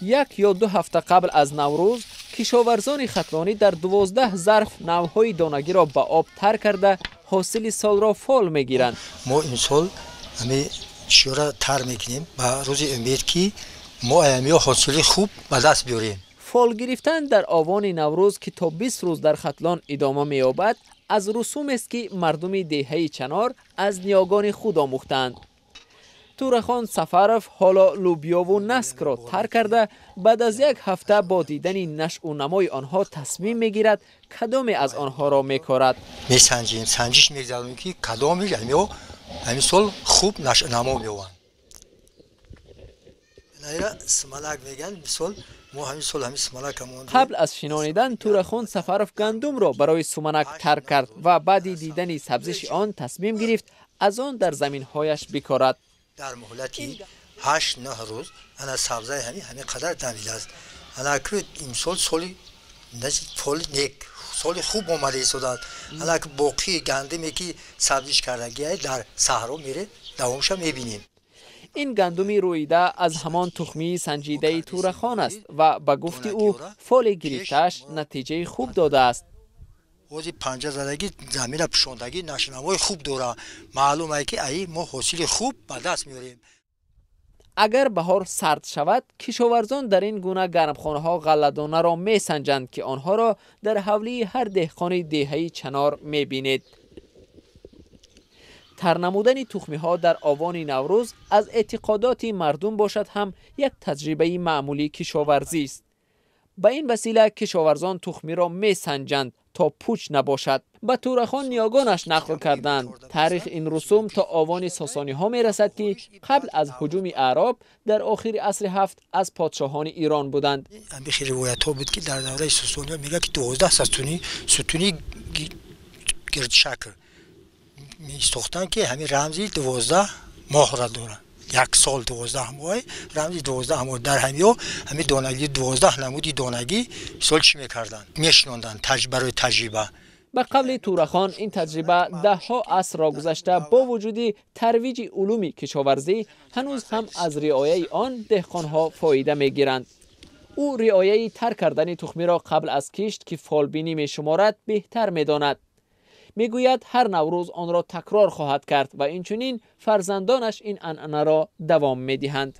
1 ё 2 ҳафта қабл аз Наврӯз кишоварзони хатлонӣ дар 12 зарф навъҳои донагиро ба об тар карда, ҳосили солро фол мегиранд. Мо имсол ҳами чиёра тар мекунем ба рӯзи умед, ки мо аямиё ҳосили хуб ба даст биёрем. Фол гирифтан дар овони Наврӯз, ки то 20 рӯз дар Хатлон идома меёбад, аз русумест, ки мардуми деҳаи Чанор аз ниёгони худ омӯхтаанд. Турахон Сафаров ҳоло лӯбиёву наскро тар карда, баъд аз як ҳафта бо дидани нашъу намои онҳо тасмим мегирад, кадоме аз онҳоро мекорад. Месанҷем, санҷиш мегзаронем, ки кадоми ҳамиё ҳамин сол хуб нашъунамо меёбанд. Сумалак мегӯянд, мисол, мо ҳамин сол ҳамин сумалак. Қабл аз шинонидан Турахон Сафаров гандумро барои суманак тар кард ва баъди дидани сабзиши он тасмим гирифт, аз он дар заминҳояш бикорад. Дар муҳлати 8-9 рӯз ана сабзаи ҳамин қадар дамидааст. Ана ки имсол соли фоли нек, соли хуб омада истодааст. Ана ки боқии гандуме, ки сабзиш кардагиай, дар саҳро мере, давомша мебинем. Ин гандуми рӯида аз ҳамон тухмии санҷидаи Турахон аст ва ба гуфти ӯ, фоли гирифтааш натиҷаи хуб додааст. Ҳозир панҷазадагӣ замина пӯшондагӣ, нашъунамои хуб дора. Маълум ае, ки аи мо ҳосили хуб ба даст меорем. Агар баҳор сард шавад, кишоварзон дар ин гуна гармхонаҳо ғалладонаро месанҷанд, ки онҳоро дар ҳавлии ҳар деҳқони деҳаи Чанор мебинед. Тар намудани тухмиҳо дар овони Наврӯз аз эътиқодоти мардум бошад ҳам, як таҷрибаи маъмулии кишоварзист. Ба ин васила кишоварзон тухмиро месанҷанд, то пуч набошад. Ба Турахон ниёгонаш нақл карданд, таърихи ин русум то овони сосониҳо мерасад, ки қабл аз ҳуҷуми аъроб дар охири асри ҳафт аз подшоҳони Ирон буданд. Ҳамихи ривоятҳо буд, ки дар давраи сосониҳо мегӯяд, ки 12 сутуни гирдшакл месохтанд, ки ҳамин рамзи 12 моҳра дорад. Як сол 12 моҳ, рамзи 12 моҳ. Дар ҳамиё ҳамин донагӣ, 12 намуди донагӣ, мисол, чӣ мекарданд, мешинонданд барои таҷриба. Ба қавли Турахон, ин таҷриба даҳҳо асрро гузашта, бо вуҷуди тарвиҷи улуми кишоварзӣ, ҳанӯз ҳам аз риояи он деҳқонҳо фоида мегиранд. Ӯ риояи тар кардани тухмиро қабл аз кишт, ки фолбинӣ мешуморад, беҳтар медонад. Мегӯяд, ҳар Наврӯз онро такрор хоҳад кард ва инчунин фарзандонаш ин анъанаро давом медиҳанд.